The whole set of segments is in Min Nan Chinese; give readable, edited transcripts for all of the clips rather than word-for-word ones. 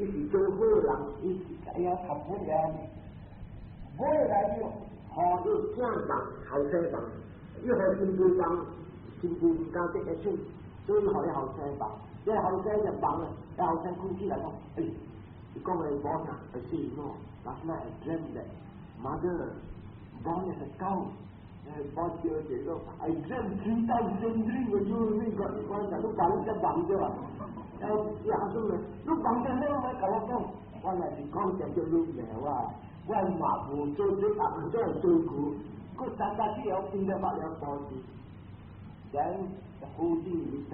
伊是做好人，伊是會曉合本嘅，尾來就予伊囝夢後生夢，伊予新婦夢，新婦毋敢得會出，所以予伊後生夢，這後生就夢啊，這後生睏起來講，欸，伊講的某啥？I say no, last night I dreamt that mother born as a cow. 我叫這個，I dreamt three times same dream with you，你講你講，你講你只夢啫嘛？然後伊阿叔咪，你夢得了咪共我講，我若是講就叫你罵我，我嘛無做這行，做做久，佮三三之後變得捌了多次，then the whole thing 裡頭，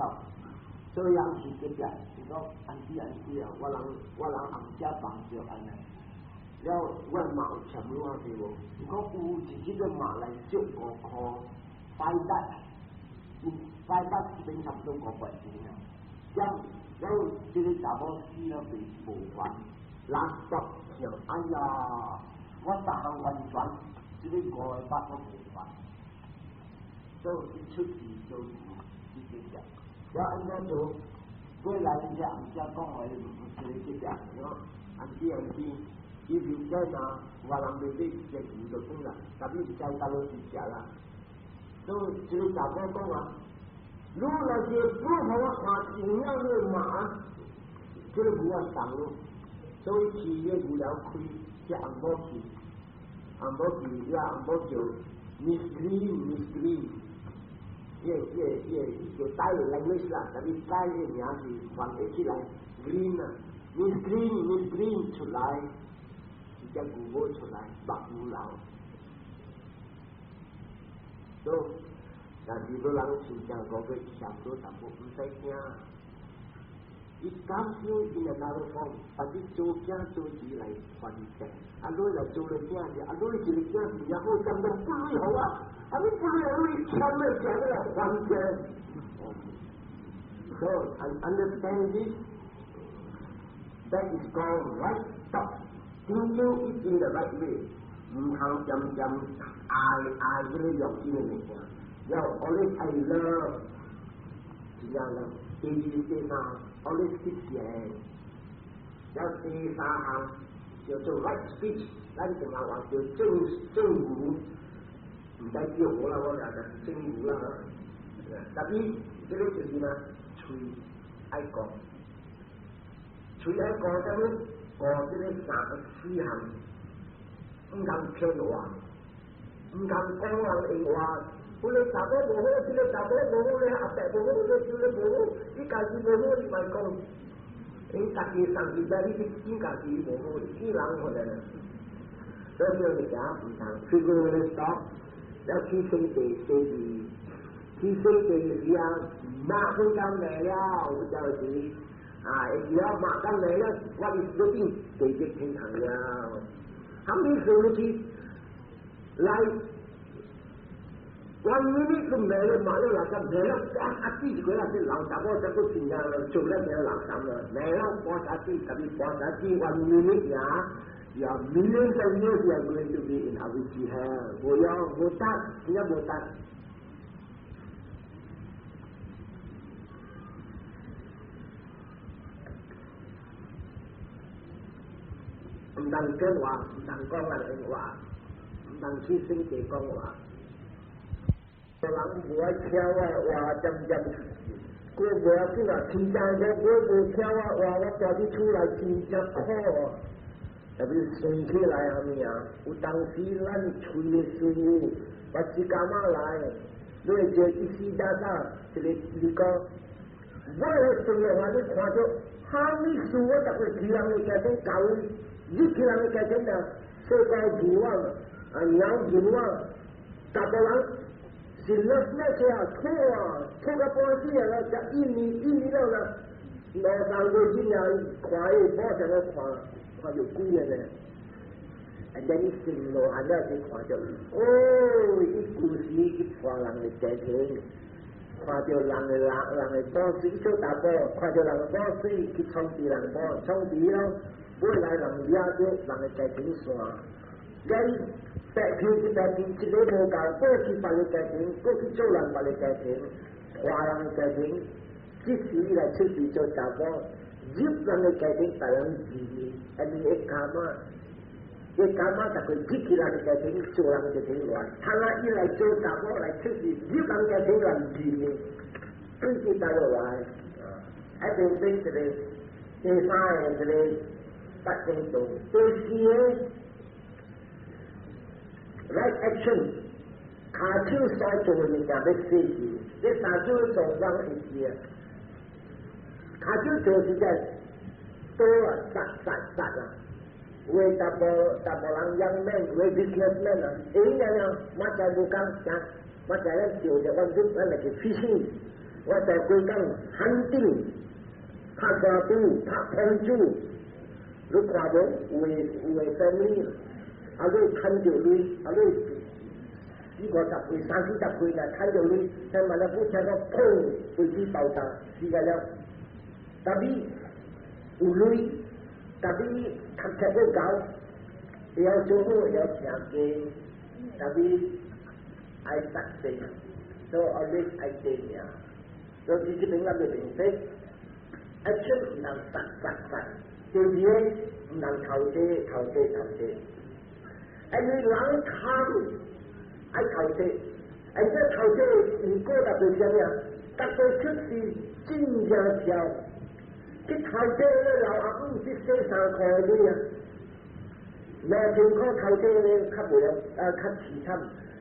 所以人是隔壁，伊講 auntie auntie 啊，我人我人紅遮夢著按呢。了，我媽有欠你啊對無？伊講有是這個馬來借5塊，5 baht，5 baht 變差不多500錢啊。這樣，了這個查某死了袂無還，人說想，哎呀，我逐項完全，這個500都無還，所以伊出去做這個了按怎做？過來這紅姐講話，一個這個，講 auntie auntie。伊明知嘛，外人袂買一個牛就轉啦，但你毋知倒落去食啦。所以這個查某講啊，你若是不予我看有影你的馬，這個牛啊送你。所以飼個牛了開，這紅某去，紅某去，遐紅某叫 Miss Green，Miss Green，伊伊伊叫台 language 啦，但是台的名是翻譯起來 Green 啊，Miss Green，Miss Green 出來。只牛母出來，白牛流。所以，但是個人親像講個想多淡薄，毋使驚。伊感受 in another form，但是做囝做兒來還債。啊，你來做了囝兒，啊，你一個囝兒也好，咁都不類好啊！啊，你不類好，你欠了錢來還債。So, I understand this. That is called right thought. Thinking it in the right way，毋通漸漸愛愛這個欲這個物件，要 always I love，是這樣的。第二、第三，always keep 善。然後第三項叫做 right speech，咱淨係話叫正正語，毋使叫我啦，我兩個正語啦。特別這個就是呢，喙愛講，喙愛講啥物？講這個三四項，毋通騙話，毋通講人閒話。有個查某無好，這個查某無好咧，阿伯無好，這個這個無好，你家己無好，你莫講。你家己送去遮，你去見家己無好，見人回來啦。所以叫物件毋通，figurative talk，了去聖地第二，去聖地時啊，馬分工來了，有就是啊，會記了馬剛來了，我是決定地獄天堂了。後面說去來。萬一你都沒了，馬了垃圾沒了，啊啊！死一個啦，這老查某這個真正做了沒垃圾了，沒了半殺死，特別半殺死，萬一你呀，呀，millions of years you are going to be in Avici hell，無用無得，真正無得。毋通講話，毋通講人閒話，毋通去聖地講話。人無愛聽我話，漸漸過無要緊啊！天正我我無聽我話，我住佇厝內真正苦，特別算起來蝦米啊？有當時咱喙的師傅，我一工仔來，你會做一時早早，一個你講，我的重要話你看著，蝦米事我逐個去人的家庭教你去人的家庭啊，世界牛啊，啊鳥牛啊，逐個人。是那那些啊，吐啊，吐到半死啊！食一年一年了啦，兩三個月啊，看伊馬上個看，看著鬼個呢。啊，等你生落下了就看著，哦，伊舊時去看人的家庭，看著人的人人的某水做查某，看著人某水去創治人某，創治了，尾來人掠著人的家庭散，你。白天去白天，一個無夠，過去別個家庭，過去做人別個家庭，華人家庭，這時伊來出去做查某，入人的家庭，大人字，啊你會 karma，會 karma 就佢入起人的家庭，做人家庭亂。他那一來做查某來出世，入人家庭亂字呢，對起大落來，啊，就變一個第三個一個八正道，第四個 right action，跤手所做的物件欲洗去，這三手做人會記啊。跤手做是在刀啊，殺殺殺啊！有的查埔查埔人 young man，有的 businessman 啊，會樣啊，馬仔無共，啥？馬仔咱釣著，阮咱來去 fishing，我在規工 hunting，拍沙豬，拍風豬，你看無？有的有的 family，啊，你趁著鐳，啊，你四五十歲、三四十歲啦，趁著鐳，聽萬一不聽講，砰，飛機爆炸，死個了。但係有鐳，但係讀冊要高，會曉做好，會曉聽經，但係愛殺生，所以 always 愛正命。所以這邊咱就明白，action 毋通殺殺殺，第二個毋通偷竊偷竊偷竊，因為人貪愛偷竊，而這偷竊因果特別啥物啊？逐個出世真正巧。去偷這個老阿母去洗衫褲的鐳啊，2000箍偷這個較無了，啊較淒慘。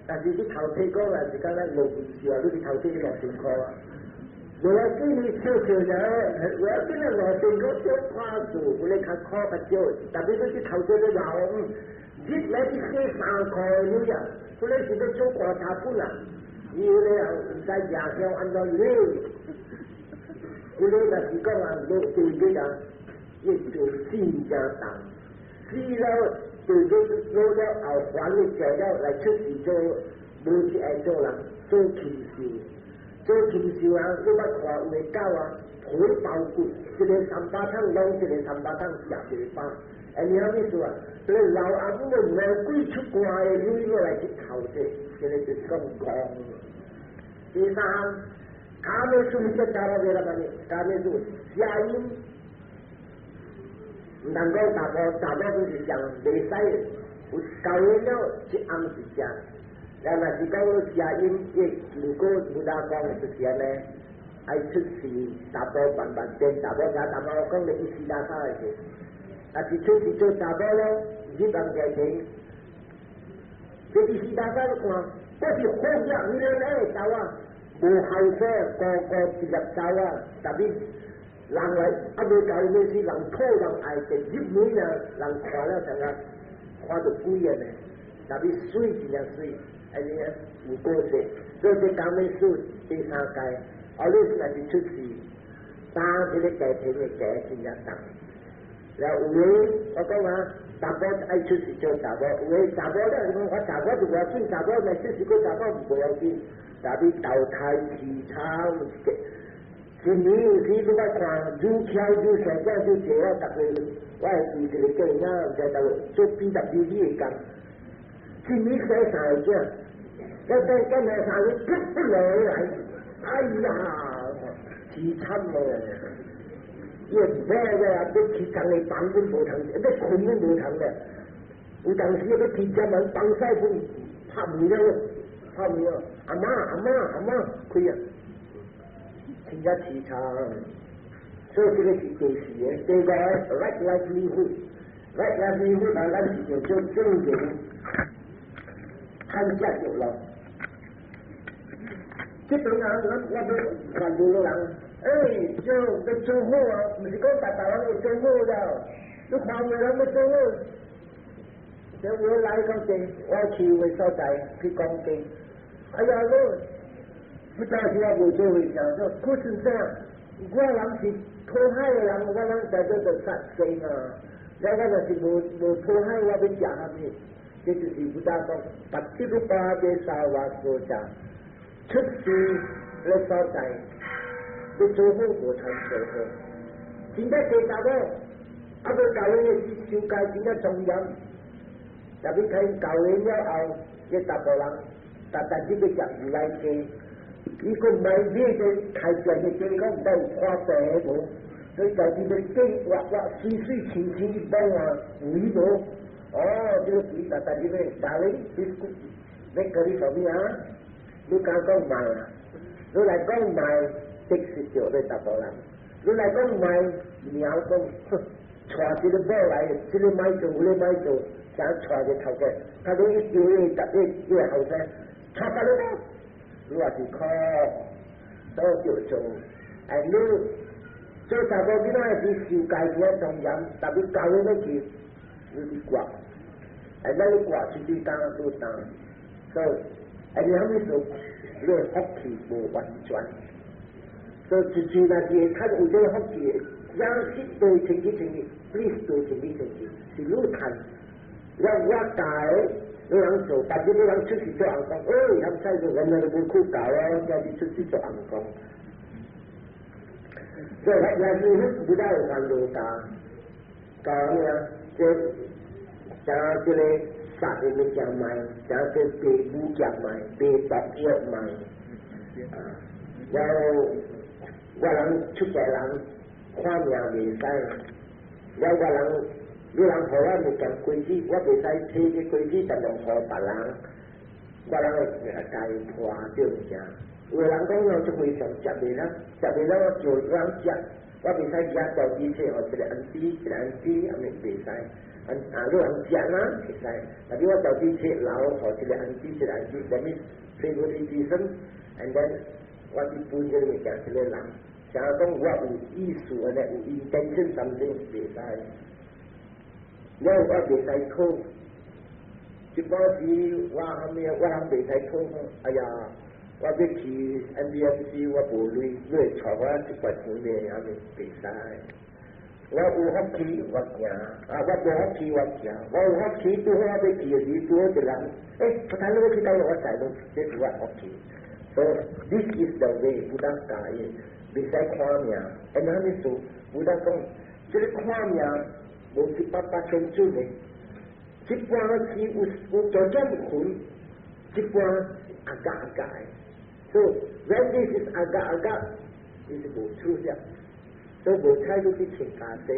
但是你偷這個啊，是敢若落唔少啊，你去偷這個6000箍啊。無要緊，你笑笑爾，無要緊啊，5000箍少看數，有咧較苦較少。特別你去偷這個老阿母，日來去洗衫褲的鐳啊，佢咧是欲做棺材本啊，伊迄個人毋知夜宵按怎咧。佢咧若是講啊，落地獄啊，伊做真正重，死了地獄落了後還的食了來出世做，無是愛做人，做禽獸，做禽獸啊！你捌看有的狗啊，皮包骨，一个300桶攏一个300桶食一個飽。哎，你啥意思啊？這個老阿母的魔鬼出關的鐳落來去偷這，這個就是講戇。第三。කාමේසු මිච්ඡාචාරා වේරමණී කාමේසු邪淫，毋通講查埔，查某都是上袂使，有交了一暗是正。咱若是講邪淫，伊經過佛陀講的就是按呢，愛出世查埔慢慢變查某，加查某講的意思大啥的是，若是出世做查某咯，入人家庭，這意思大啥你看，我是好業，你咧來走啊！無後果，個個直接走啊！特別人來啊，未夠咩事，人討人愛的入門啊，人看了成啊，看到鬼啊呢！特別水真正水，按呢有果勢，所以這講咩事第三界，後日若是出世，擔這個家庭的家真正重。然後有的我講啊，查某愛出世做查某，有的查某咧，講我查某就無要緊，查某若出世過查某無要緊。特別投胎淒慘，一年有時你捌看，愈巧愈細囝愈濟啊！逐個我會記一個囝仔，毋知逐個做 PWD 的工，一年生三個囝，我等等兩三個噗噗落來，哎呀，淒慘哦！伊咩個啊？欲起工的房阮無通，欲睏阮無通的，有當時欲起家門幫師傅拍門了。拍門了，阿媽阿媽阿媽，開啊！真正淒慘，所以這個是第四個，第五個 right livelihood，right livelihood 啊，咱是叫做正言，趁食著咯。這邊啊，咱我欲勸導人，欸，做欲做好啊，毋是講逐逐人會做好了，你看有人欲做好，這我來講這，我去有個所在去講經。哎呀，我不知是我無做會想說，可是這樣，我人是討海的人，我人在這做殺生啊。了我若是無無討海，我欲食啥物？這就是佛陀講，拔這個巴的沙瓦所在，出世的所在，欲做好無通做好。真正濟查某，啊，欲教的是修戒真正莊嚴，特別睇教了後，這查埔人。逐逐日欲食牛奶雞，伊閣買買個開店的雞，講毋知有看病無？所以家己欲變活活水水清清一幫啊，有無？哦，這個肥達達入去，darling，你嗰啲什麼啊？你敢講莫啊？你來講莫，得失著你查埔人。你來講莫，貓講，哼，娶一個某來，這個莫做，那個莫做，想娶一個頭家，他你一丟伊十個伊個後生，娶別個某，你也是苦，所以就做，哎你做查某囡仔是受家己的莊嚴，特別教你欲去，你去掛，哎，咱你掛出去當都當，所以哎你啥物事，你的福氣無完全，所以一句若是會趁有這個福氣，讓失對清氣清氣，please 對清氣清氣，是你趁，讓我教的，你人做，但是你人出去做尪公，哎，他們在做，原來都無苦教啊，家己出去做尪公。所以，若是彼不大有煩惱教，教咩啊？這像這個殺的物件莫，像這賣武俠莫，賣毒藥莫，啊，然後我人出家人看命袂使，了我人你人予我物件規矩，我袂使提這規矩，但用予別人，我人會共伊破這物件。有的人講我就非常食袂了，食袂了我叫人食，我袂使舉手機切，予一個 auntie 一個 auntie，按呢袂使。啊，你人食啦會使，但是我手機切留予一個 auntie 一個 auntie，that means favoritism，and then 我去分這個物件一個人，想講我有意思按呢有 intention something 袂使，了我袂使討，一擺時我啥物我人袂使討，哎呀！我欲去 NBMC，我無鐳，你會帶我一塊錢的，按呢袂使。我有福氣，我行；啊，我無福氣，我行。我有福氣，拄好我欲去的時，拄好一個人，欸，我睇你欲去佗位，我載你，這是我福氣。So this is the way，Buddha 教的，袂使看命。按呢意思，Buddha 講，這個看命無一百巴仙準的，一半是有加減分，一半 agak agak 的。So when this is agak agak，你是無出了，所以無采你去穿家私。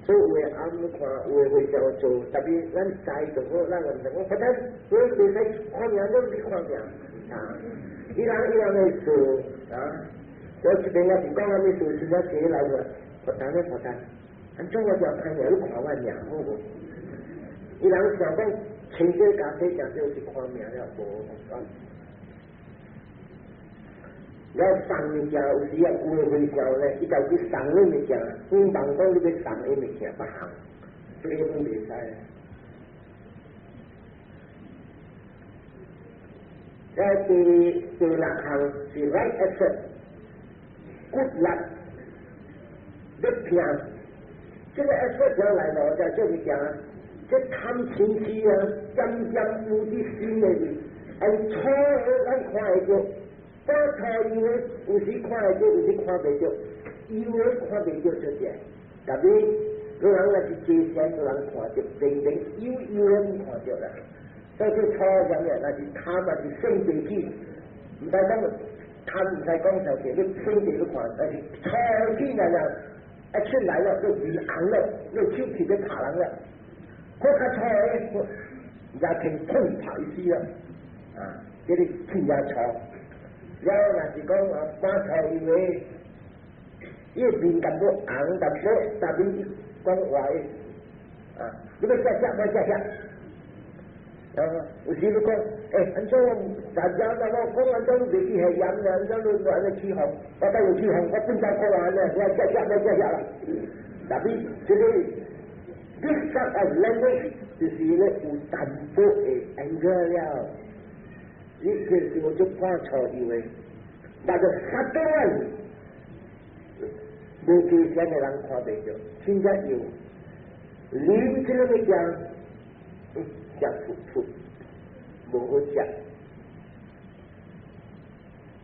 所以有的暗看，有的會叫做，特別咱知就好，咱毋知講，反正我袂使看命，你去看命啊！伊人伊人會做啊！我這邊我是講啥物事，真正寫來個，佛誕咧佛誕，按怎我就看命，你看我命好無？伊人想講穿這家私，講就是看命了，無啊。了送物件有時啊，有的會教咧，伊就去送你物件，希望講你欲送伊物件，別項，這個攏袂使。在第六項是 right effort，骨力，欲拼，這個 effort 就來了，就這物件，這貪嗔痴啊，漸漸有佇心裡面，按錯的咱看會著。我錯以為有時看會著，有時看袂著，以為看袂著出來，特別你人若是坐禪，有人看著，明明有有人看著啦。所以這錯啥物？若是貪啊，是性地起，毋使講貪，毋使講就是你性地去看，但是錯起來了，一出來了，你面紅了，你手氣欲拍人了，我較錯的，也挺痛拍伊死了，啊，這個真正錯。了若是講啊，半錯以為伊面淡薄紅淡薄，但是伊講話的，啊，你欲食食欲食食。啊，有時你講，欸，按怎我大家那我講按怎你袂去下鹽咧？按怎你按呢起哄？我帶有起哄，我本身講完咧，我食食欲食食啦。但是這個 this type of language 就是咧有淡薄的 anger 了，你這是我就半錯以為，但是 subtle one 無加禪的人看袂著，真正有啉這個物件。食噗噗，無好食，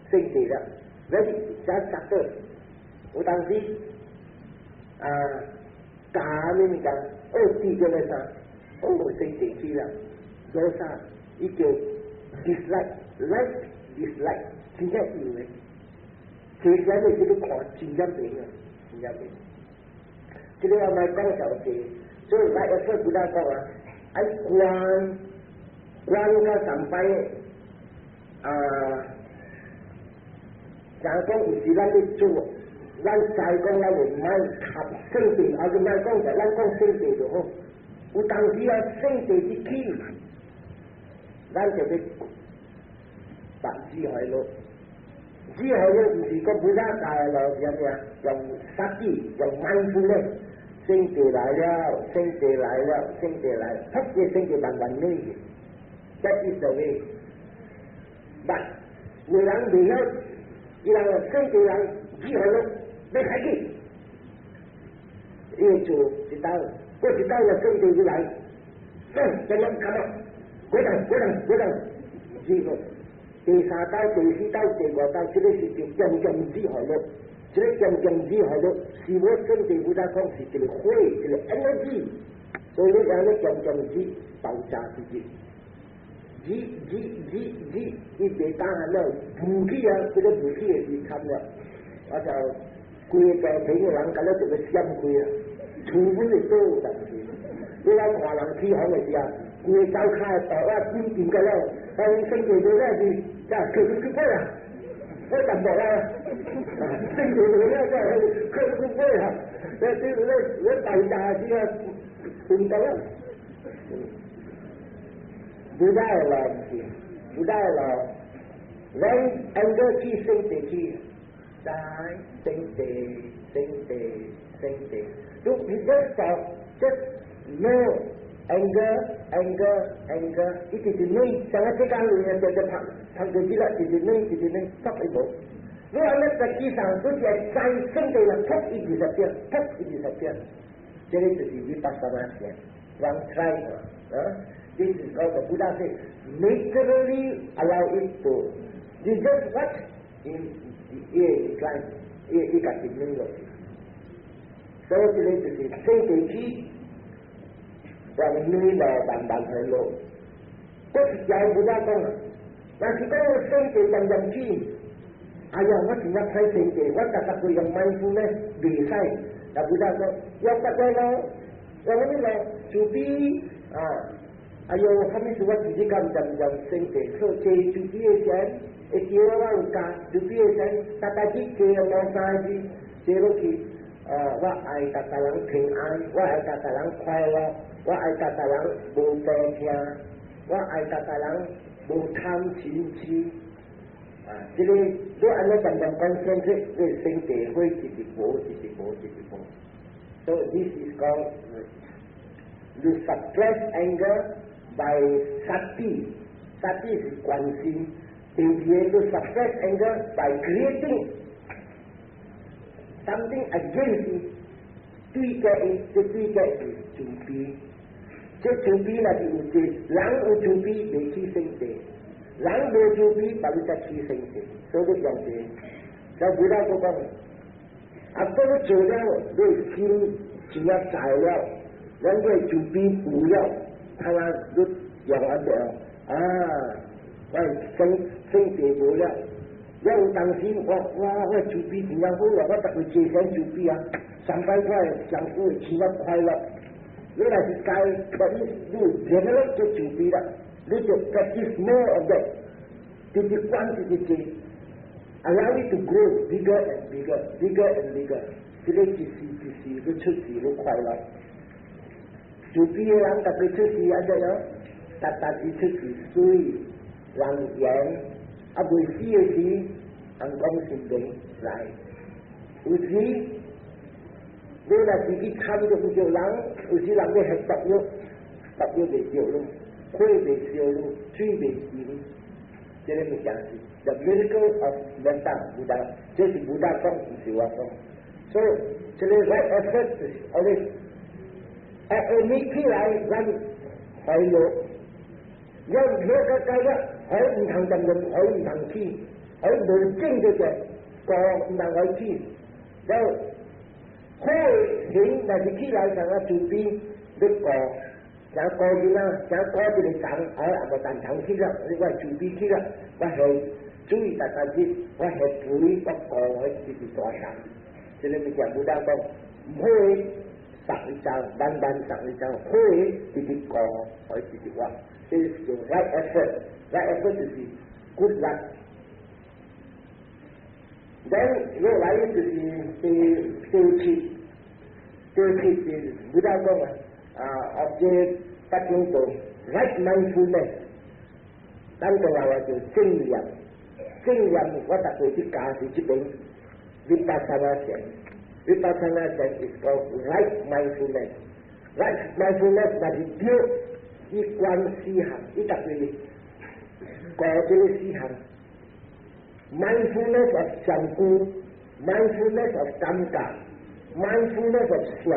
生氣了，你食食到，有當時啊，教咩物件，哦，記著咧啥，哦，生地去了，做啥？伊叫 dislike，like dislike，真正有的，這些你去看，真正明啊，真正明。這個我莫講小濟，所以 right effort 不大講啊，愛觀觀到上擺啊，就講有時咱咧做，咱知講咱會莫合聖地，啊就莫講就咱講聖地就好。有當時啊，聖地一起，咱就欲把智慧咯。智慧咯，毋是講不啥教咯，是啥物啊？用 sati，用 mindfulness，聖地來了，聖地來了，聖地來，噗個聖地慢慢累去。That is the way。But 有人袂曉，伊人聖地人智慧咯，欲開去，伊會做一道，過一道就聖地就來，嗯，這樣看到，過來過來過來，智慧。第三道、第四道、第五道，這個是就漸漸智慧咯。這個漸漸智慧咯，是我聖地有在講是一個火，一個 energy，所以你按呢漸漸智爆炸出去，智智智智，伊袂當了，武器啊，這個武器也是慘了，我就規個家庭的人，敢若就欲閃開啊，厝本會倒有當時，你來看人起風的時候，規個走跤的豆啊滾進個了，但是聖地做了是，這去去去過啊，我淡薄啊，聖地做了這去去過啊，你你你你大大時啊，混到了，不大了，不大了，when anger 起聖地起，在聖地聖地聖地，就你 just just no anger anger anger，一直是你，像我這間裏面就就拍拍住啲啦，一直你一直你，拍一無。你按呢實際上都是在聖地啦，噗一直十變，噗一直十變，這個就是 vipassana 禪，one try 啊，this is called the Buddha say naturally allow it to, you just what in 伊會轉，伊伊家己軟落去。所以這個就是聖地起，讓軟落慢慢去落。嗰是教 Buddha 講啊，若是講聖地漸漸起，哎呀，我真正歹聖地，我逐逐個用 mindfulness 袂使。那 Buddha 講，要不得咯，要啥物咯？慈悲啊！哎喲，啥物事我自己敢漸漸聖地，所以這慈悲的禪，會叫我有教慈悲的禪，逐逐日加兩三字，加落去。我愛逐逐人平安，我愛逐逐人快樂，我愛逐逐人無病痛，我愛逐逐人無貪嗔痴。啊，這個你按呢漸漸 concentrate，你聖地會一直無，一直無，一直無。So this is called you suppress anger by sati。sati 是觀心。第二個，you suppress anger by creating something against it。對決伊，這對決是慈悲。這慈悲若是有這人有慈悲，袂起聖地；人無慈悲，別你才起聖地。所以你用這，就回來我講，啊，當你做了，你心真正在了，咱個慈悲有了，睇下你用安怎啊？我聖聖地無了，我有當時我我我慈悲真正好啊，我逐個坐禪慈悲啊，三擺我丈夫會真正快樂。你若是該，你你 develop 做慈悲啦，你就 practice more of that，直直關直直做，allow it to grow bigger and bigger, bigger and bigger，這個一時一時你出事你快樂。慈悲的人特別出事按怎樣？逐逐日出事水人言，啊未死的時，人講心靈來。有時你若是去參著著人，有時人欲下毒藥，毒藥袂著咯，火袂燒咯，水袂沉，這個物件是 the miracle of metta Buddha，這是 Buddha 講，毋是我講。所以這個 right effort 就是 always 下暝起來，咱快樂，要樂個解了，海毋通動動，海毋通起，海無正就個，個毋通愛起，然後好行，若是起來像啊慈悲，欲顧，像顧囡仔，像顧一個人，哎，也無單場起了，我慈悲起了，我係注意逐逐日，我係肥，我顧彼一直大人，這個物件無當講，毋好。送伊走，慢慢送伊走，好的直直顧，可以直直活，這是叫 right effort，right effort 就是 good luck。then 落來就是第七，第七是不得講啊，啊，或者八種道 right mindfulness，咱個話就正念，正念我特別去教是這邊 vipassana 禪，vipassana 禪 is called right mindfulness。right mindfulness 那是對，伊觀四項，伊特別過這個四項。mindfulness of 上顧，mindfulness of 感覺，mindfulness of 想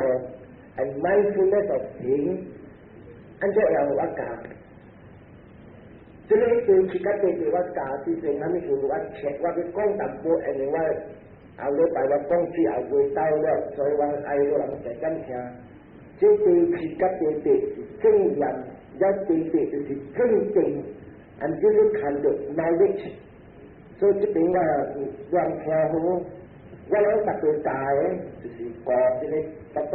，and mindfulness of 行，按這樣我教。這個第七個第八我教之前，啥物事我切我欲講淡薄，因為我後禮拜我講最後未到了，所以我愛予人加減聽。這第七個第八是正念，了第八就是正定，and 這個看到 knowledge。所以這邊我亂聽好，我攏特別教的，就是過這個巴肚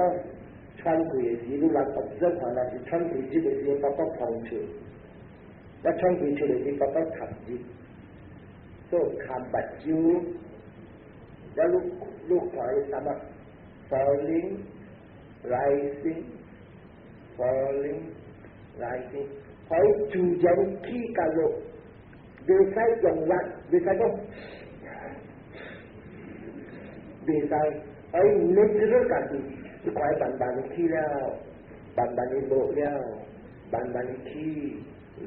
喘氣的時，你來讀這看，若是喘氣這個時，巴肚膨出，一喘氣出來是巴肚吸入，所以吸目睭，了你你看伊啥物？falling, rising, falling, rising，可以自然起甲落。袂使用力，袂使講，袂使，愛 natural 家己，你看慢慢起了，慢慢的落了，慢慢的起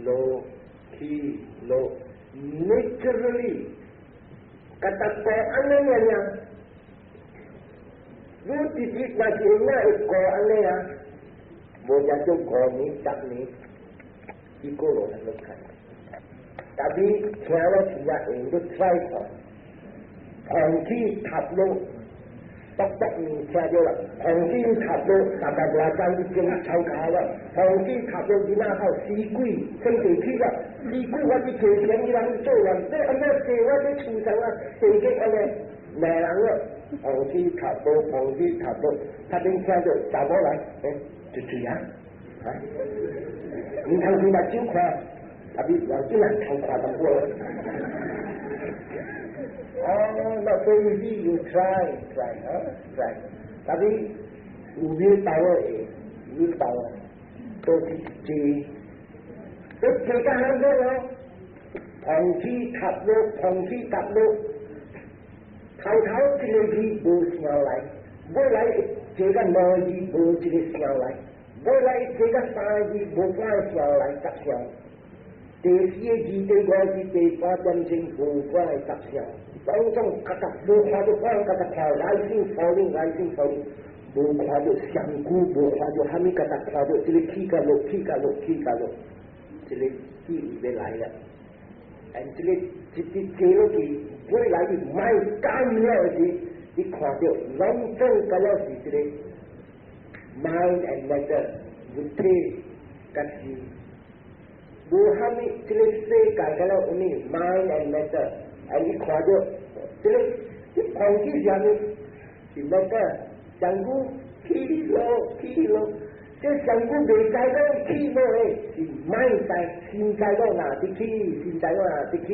落起落，naturally，甲逐個按呢爾爾，你直直若是會會過按呢啊，無遮少5年10年，伊過落來落看。特別聽了是啊，用去 try 看，紅起塌落，卜卜面聽著啦，紅起塌落，三百外張已經抄卡了，紅起塌落，囡仔好死鬼，生地起了，死鬼我去提錢，伊人做人，你按怎坐我佇厝上啊，地基按呢罵人了，紅起塌落，紅起塌落，他邊聽著查某來，欸，就這樣，啊，毋通開目睭看。特別有啲人頭看淡薄。哦，not so easy. You try, try, 啊，try。特別有 will power 的，will power 都是坐，你坐甲好好咯，紅起塌落，紅起塌落，頭頭一個字無聲來，尾來坐甲兩個字無一個聲來，尾來坐甲三個字無半個聲來，雜聲。第四個字、第五個字、第八點鐘無半個雜聲，攏總咔嚓無看著半咔嚓看，rising falling rising falling，無看著上久，無看著蝦米咔嚓看著這個起甲落，起甲落，起甲落，這個記憶欲來了。and 這個一直坐落去，尾來伊莫干了時，你看著攏總敢若是這個 mind and matter 物體甲心。無蝦米，這個世界敢若有物 mind and matter，啊！你看著這個，你空氣是蝦米？是 matter，上久起落起落，這上久袂知講起落的，是 mind 知，心知講哪佇起，心知講哪佇起，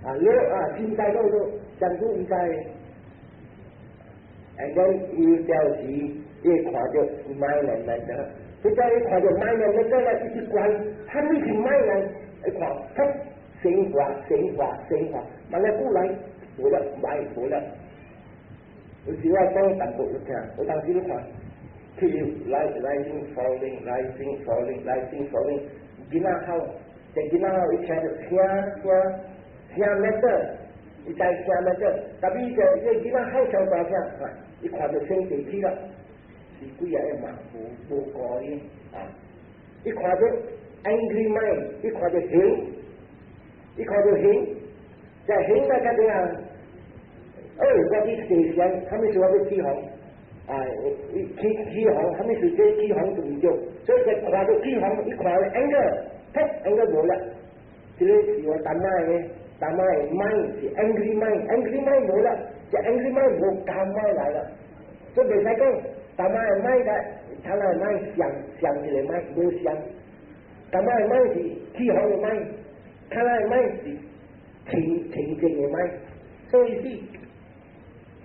啊落啊，心知講落，上久毋知。and then 伊了時，伊會看著 mind and matter。佢再一看著 mind and matter 咧，一直觀，蝦米是 mind 來？一看，噗，升華升華升華，慢來過來，無了，來無了。有時我講淡薄你聽，我當時你看，譬如 rising falling rising falling rising falling，囡仔吼，這囡仔吼伊聽著聲聲聲 matter，伊知聲 matter，特別伊個伊囡仔吼聲大聲，伊看著生地起了。是幾個嘛無無顧伊啊！伊看著 angry mind，伊看著形，伊看著形，這形來較怎樣？哎，我去地上，啥物事我欲起風？啊，起起風，啥物事這起風就毋對，所以就看著起風，伊看著 anger，噗，anger 無了。這個是我淡仔的，淡仔的 mind 是 angry mind，angry mind 無了，這 angry mind 無calm mind 來了。所以袂使講，淡仔的 mind 的，頭仔的 mind 相相一個 mind 無相，淡仔的 mind 是起風的 mind，頭仔的 mind 是清清淨的 mind，所以是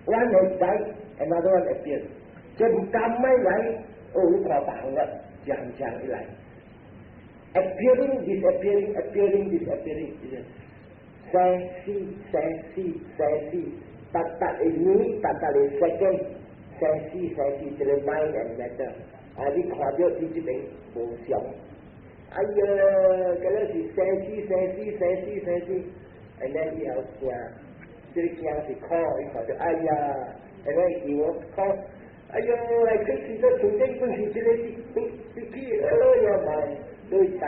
one has died, another one appears。這甘 mind 來，哦，你看別項啦，一項一項來，appearing disappearing appearing disappearing，生死生死生死，逐逐個年，逐逐個 second，生死生死，這個 mind and matter，啊，你看著佇這邊無常，哎呀，這個是生死生死生死生死，and then 以後驚，這個驚是苦，伊看著，哎呀，and then 伊我苦，哎喲，來去死這樹頂本是這個是是去，哎呀媽，你知，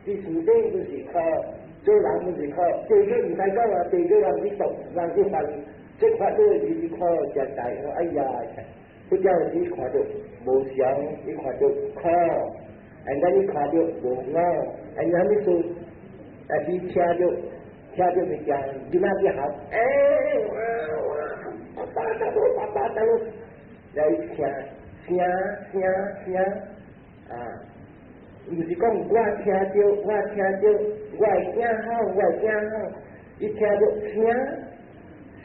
佇樹頂本是苦。做人本是苦，地獄毋使講啊，地獄人去讀，人去犯，這法都是苦真大。哎呀，不叫你看著無常，你看著苦，and then 你看著無我，and then 你說，但是聽著聽著物件，囡仔去學，欸，爸爸大佬，爸爸大佬，來聽聲聲聲啊！毋是講我聽著，我聽著，我的囝好，我的囝好，伊聽著聲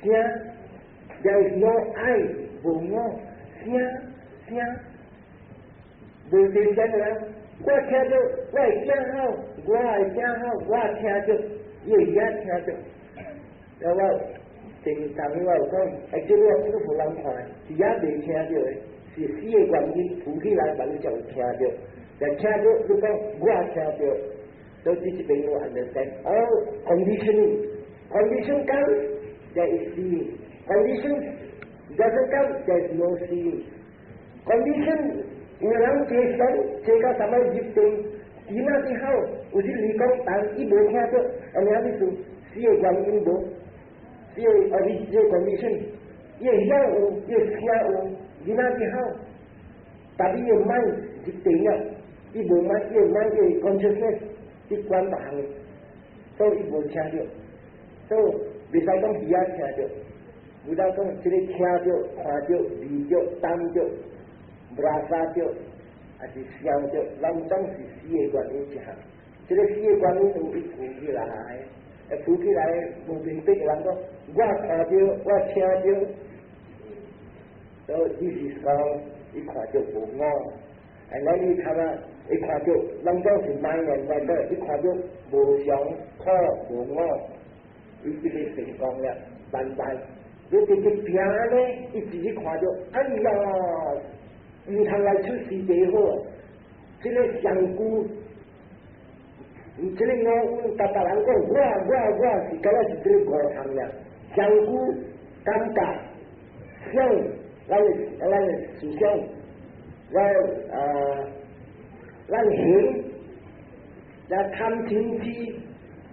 聲，there is no I，無我，聲聲，無對聲啦。我聽著我的囝好，我的囝好，我聽著，伊會曉聽著。了我前當我有講，哎，這個師父人看，是也未聽著的，是四個原因浮起來，慢才有聽著。但聽著你講我聽著，所以這邊我 understand。哦，conditioning，condition comes, there is seeing. Condition doesn't come, there is no seeing. Condition 有人坐禪，坐到啥物入定，點仔之好，有時你講，但伊無聽著，按呢意思，四個原因無，四個啊，你這個 condition，伊會曉有，伊會聽有，囡仔之好，但伊個 mind 入定了，伊無 mind，伊個 mind 伊個 consciousness 去管別項，所以伊無聽著，所以袂使講耳仔聽著，有當講這個聽著、看著、味著、聞著、rasa 著，還是想著，攏總是四個原因一項。這個四個原因有伊浮起來，會浮起來無明白的人講，我看著，我聽著，所以this is 講，伊看著無我，and then 伊看啊，伊看著攏總是 mind and matter，伊看著無常苦無我，伊這個成功了，慢慢，你直直拼咧，伊自己看著，哎呀，毋通來出世就好，這個上古。這個我阮逐逐人講，我我我是敢若是這個五項爾，上古感覺想，咱的思想，咱啊，咱行，咱貪嗔痴，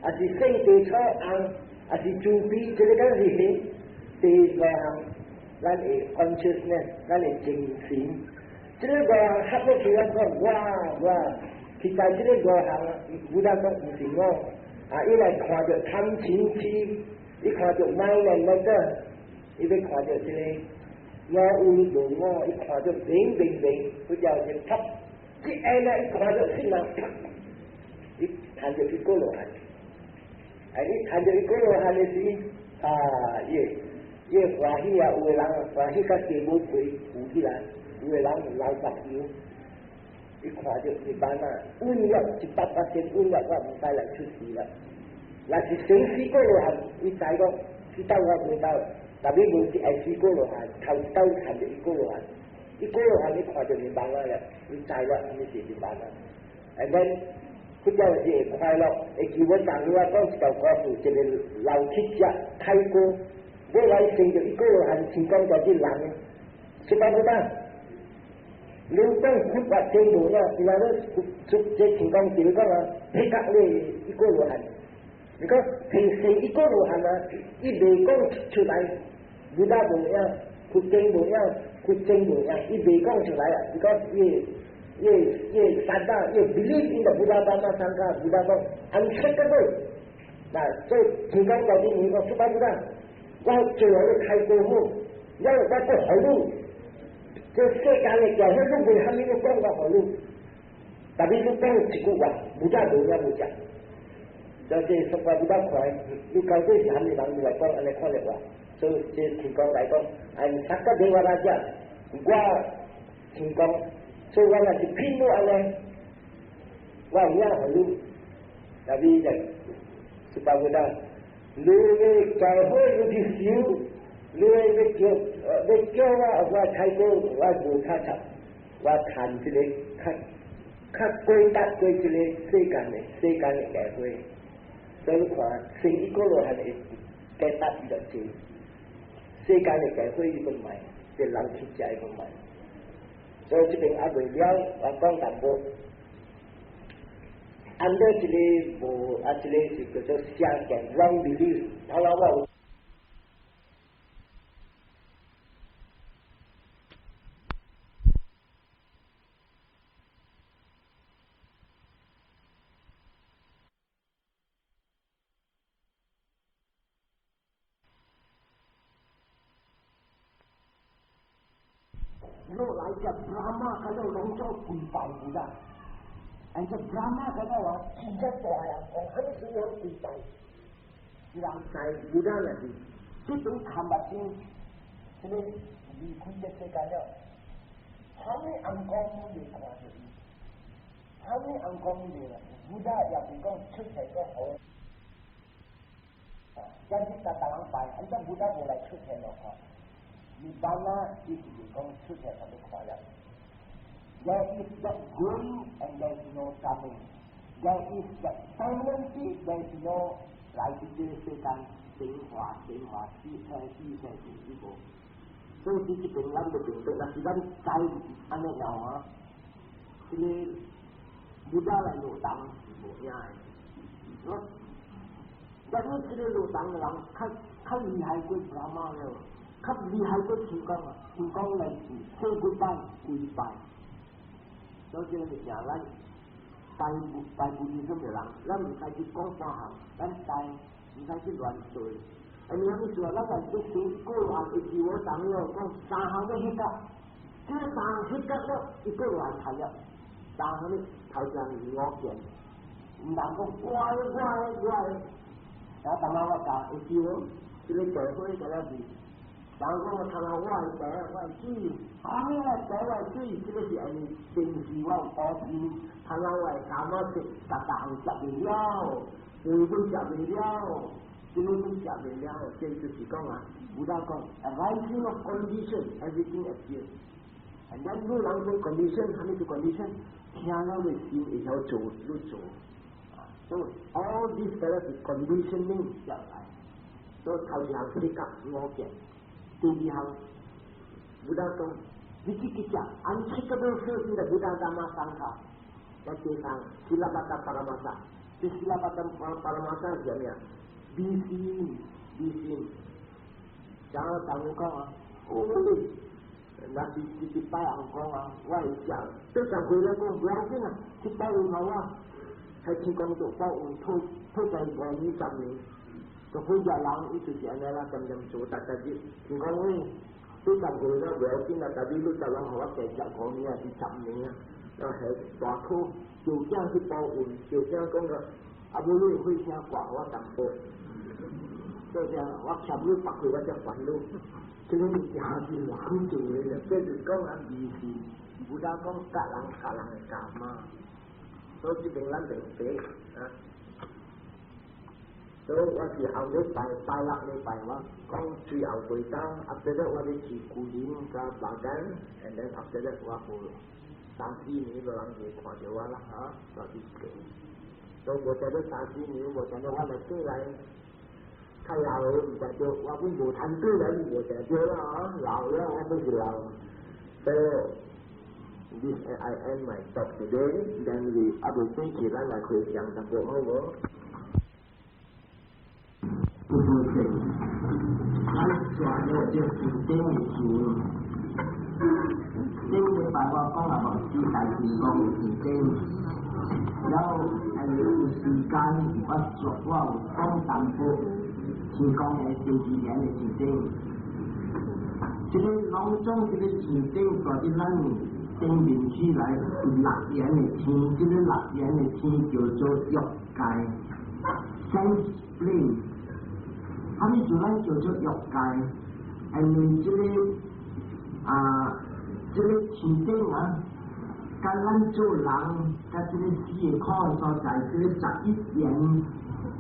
還是性地錯紅，還是自卑，這個敢是行。第五項，咱的 consciousness，咱的精神，這個五項合起來講，我我。實在這個五項，有當講毋是我，啊，伊來看著貪嗔痴，伊看著 mind and matter，伊欲看著這個我有無我，伊看著明明明，不叫就啪，一下呢，伊看著死人，啪，伊看著一個羅漢，哎，你看著一個羅漢的時，啊，伊伊歡喜啊，有的人歡喜甲雞母皮浮起來，有的人流目油。伊看著一般啊，穩了100%穩了，我毋使來出世啦。若是生死過羅漢，伊知講，這道我袂到，特別無是愛死過羅漢，頭一道看著一個羅漢，一個羅漢你看著涅槃了，伊知了，啥物是涅槃啊？And then 佛教是會快樂，會記我當日我講一條故事，一個老乞食太過，尾來生著一個羅漢，聽講就是人，是講不當。你講佛法真無影，伊若咧出這聽講就是講啊，彼個咧一個羅漢，你講平時一個羅漢啊，伊未講出來，佛法無影，佛經無影，佛經無影，伊未講出來啊。你講伊伊伊 saddha，伊 believe in the Buddha Dhamma Sangha，Buddha 講 unshakable。嗱，所以聽講到底你講出來不得，我最後咧開過好，我我閣予你。這世間的教會，你為蝦米你講我予你？但是你講一句話，無只無影無只。就是說話比較快，你到底是蝦米人？你來講按呢款的話，所以這天公來講，哎，Sakkadevaraja，我天公，所以我若是騙你按呢，我有影予你，但是就 Suppabuddha，你欲教會你去修，你欲叫我，我太過我無卡插，我談這個較較過達過這個世間的教會。所以你看，成一個羅漢的解答伊就濟，世間的教會伊都賣，這人去食伊都賣。所以這邊還未了，我講淡薄。按照這個無啊，這個是叫做邪見 wrong belief，頭先我有。落來個 Brahma 嗰度攏做跪拜佛啦，而這 Brahma 嗰度啊，真正大啊，講很少人跪拜，人在佛那裡，這種看目睭，這個離開這世間了，啥物暗光都未看著伊，啥物暗光都未來，佛也是講出現個好，今日逐逐人拜，按這佛無來出現咯，看。一般呢，意思是講出現特別快樂。There is that going and there is no coming. There is that permanency, there is no 來自這個世間變化、變化、死生、死生、死死無。所以這邊咱就明白，若是咱知按呢樣啊，這個佛來落當是無影的。我，但是這個落當的人較較厲害過 Brahma 了。較厲害過天公啊！天公來是四跪拜跪拜，所以這個物件咱拜拜佛經的人，咱毋使去講三項，咱拜毋使去亂做。啊，你啥物事啊？咱來去修過來一句我當了講三項欲彼個，這三項彼個了，一個來睇了，三項呢頭前是五見，毋通講我的我的我的，啊，當下我教會記無？這個教會個了是。人講我看到我的茶，我的水，啥物來茶我的水，這個是按平時我有保持，看到我的感覺是逐逐項食袂了，飯攏食袂了，這個攏食袂了，這就是講啊，有當講，arising of condition everything appears。And then 你人講 condition，啥物是 condition？聽了的心會曉做，你做。所以 all this 是 conditioning 入來，所以頭一項是覺五見。第二項，Buddha 講，vicikiccha，unshakable faith in the Buddha Dhamma Sangha。第三，silabbata paramasa，這 silabbata paramasa 是啥物啊？迷信，迷信。然後當講啊，哦，若是一一擺人講啊，我會食，八十歲來講無要緊啊，去報恩予我，喺天公度報恩，討討在5年10年。就好只人，伊就是按呢啦，漸漸做，逐逐日。聽講喂，80歲了無要緊啊，但是你逐人予我加食5年啊，是10年啊，啊係大苦，就囝去報恩，就囝講個，啊無你火車掛我淡薄，所以我欠你百歲，我才還你。這個物件是人做的，這是講啊迷信，有當講各人各人的 karma，所以這邊咱明白啊。所以我是後禮拜拜六禮拜我講最後幾單，after that 我欲去古林佮巴干，and then after that 我有三四年無人會看著我啦，哈，我去過。所以無知影三四年，無知影我來過來，較老的毋知著，我本無談過來，無知著啦，哈，老了我本是老。So this I end my talk today. Then we 啊未轉去，咱來開講淡薄好無？不好勢，咱抓了這上頂的錢，頂禮拜我講啊無，只大天公的上頂，然後還有時間我做我有講淡薄天公的第二年的上頂，這個攏總這個天頂蹛佇咱頂面起來有六層的天，這個六層的天叫做欲界，sense plane。啥物做咱叫做欲界？因為這個啊，這個天頂啊，佮咱做人，佮這個四個苦的所在，這個11層，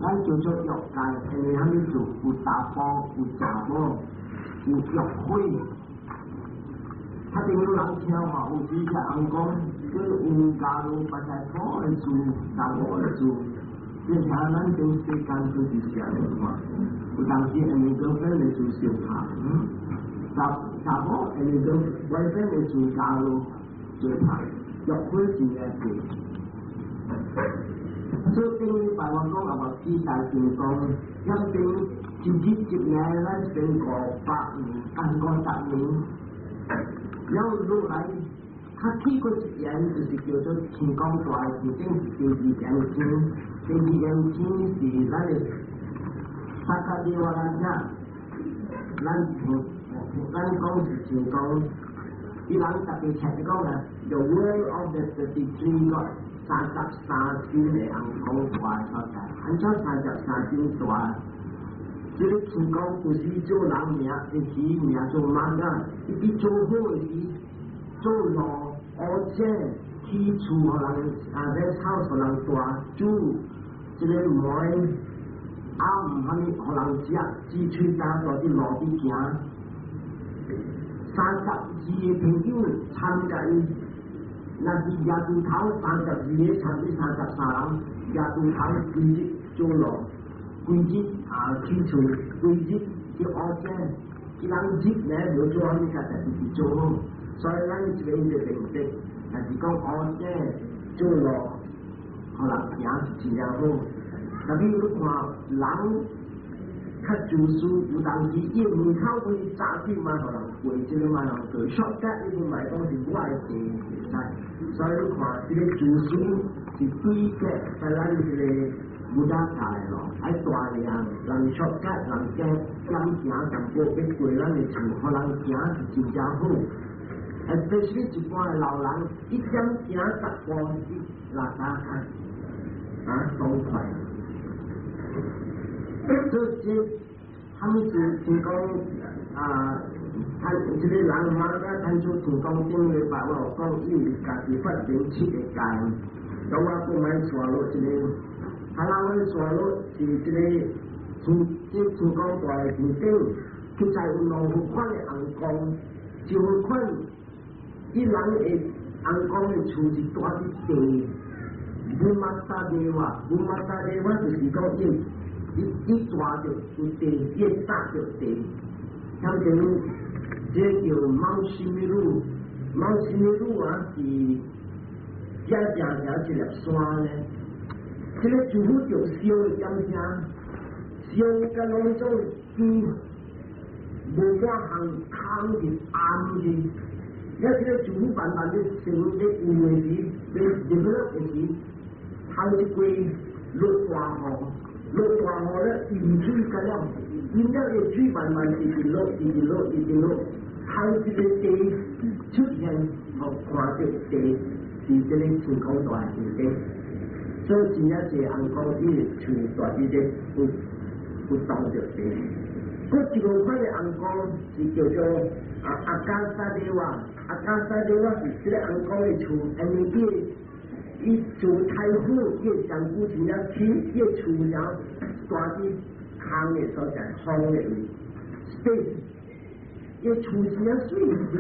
咱叫做欲界，因為啥物做有查埔，有查某，有欲火。較頂有人聽話，有時只尪公，叫有加入白菜婆的厝，查某的厝，這聽咱頂世間都是這樣嘛。有當時因為 girlfriend 的厝相拍，查查某因為 boyfriend 的厝加入做拍，欲火真正濟。所以頂禮拜我講啊，話四大天王，一邊一日一暝，咱變500年，啊50年。了落來，較起過一層就是叫做天公大的天頂是叫二層天，第二層天是咱的薩迦帝瓦拉遮，咱講是像講，伊人特別聽講啦，The world of the 33 God，33尊的尪公大的所在，按怎33尊大？這個天公不是做人名，是名做馬仔，伊比做好的時，做路、烏井、起厝予人，啊，咧草予人蹛，煮這個糜、暗啥物予人食，煮喙焦蹛佇路邊行。32個朋友參加伊，若是舉鋤頭三十二個參比33人，舉鋤頭規日做路。規日啊起厝，規日去烏井，伊人日呢無做啥物，家家己己做好，所以咱這邊就明白，若是講烏井做路，予人行是真正好。特別你看人較自私，有當時伊門口位早起嘛，予人過，這個嘛人過，shortcut 伊唔係講是我的地會使，所以你看這個自私是對個在咱這個。無得大咯，愛大量人 shortcut，人行減行淡薄，欲過咱的厝，予人行是真正好。especially 一般的老人，一點行10步，伊垃圾較啊爽快。這這啥物事聽講啊？他這個人嘛，啊，聽出天公頂禮拜我有講，伊有家己發明七個界，咁我閣莫煞落這個。啊，咱阮煞落是這個天，這天公大的天頂，實在有兩款的尪公，一款伊人的尪公的厝是蹛佇地，Bhumata Deva，Bhumata Deva 就是講伊伊蹛著有地，伊搭著地，像這這叫 Mount Sumeru，Mount Sumeru 啊是正正正一粒山咧。這個師父就燒的點聲，燒甲攏總機無半項空的暗的，了這個師父慢慢咧成咧有的時，咧 develop 的時，頭一季落大雨，落大雨咧淹水甲了，淹了個水慢慢一直落，一直落，一直落，頭一個地出現，予看著地是這個天公大的地。所以真正濟尪公伊的厝蹛佇咧有有當著地。閣一個款的尪公是叫做啊 Akasa Deva，Akasa Deva 是這個尪公的厝，因為伊伊做太傅，伊的上古真正起，伊的厝了蹛佇空的所在，空的位，space。伊厝真正媠，